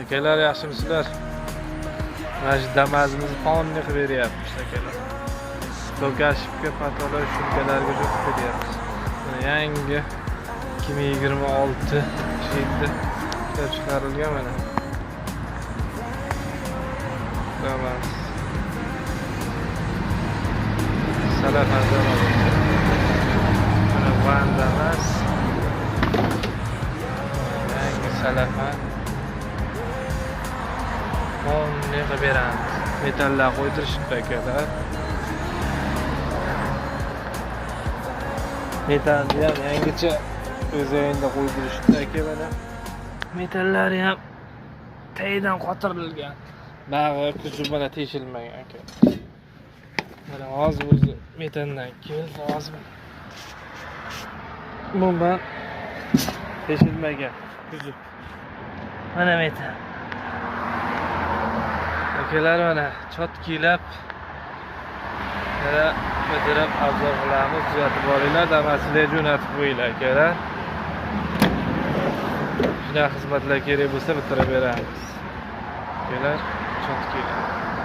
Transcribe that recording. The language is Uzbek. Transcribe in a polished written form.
Akalar, yaxshimisizlar? Mana shu Damazimizni polniy qilib beryapmiz, akalar. Dokashibga, patola, shumkalarga jo'qib beryapmiz. Mana yangi 2026 yilda ishlab chiqarilgan mana. Damas. Salafanda mana Van Damas. Yangi salafan. Polniy qilib beramiz. Metallar qo'ydirishibdi, akalar. Metalni ham yangicha o'zayinda qo'ydirishibdi, aka, mana. Metallari ham tagidan qotirilgan. Bag'i kuzib mana teshilmagan, aka. Mana hozir o'zi metandan keldi hozir. Umuman teshilmagan kuzib. Mana metan. Akalar, mana chotkilab yana bitirib obzor qilamiz, tuzatib olinglar, damasini jo'natib qo'yinglar, akalar. Shunaqa xizmatlar kerak bo'lsa bitirib beramiz. Akalar, chotkilab.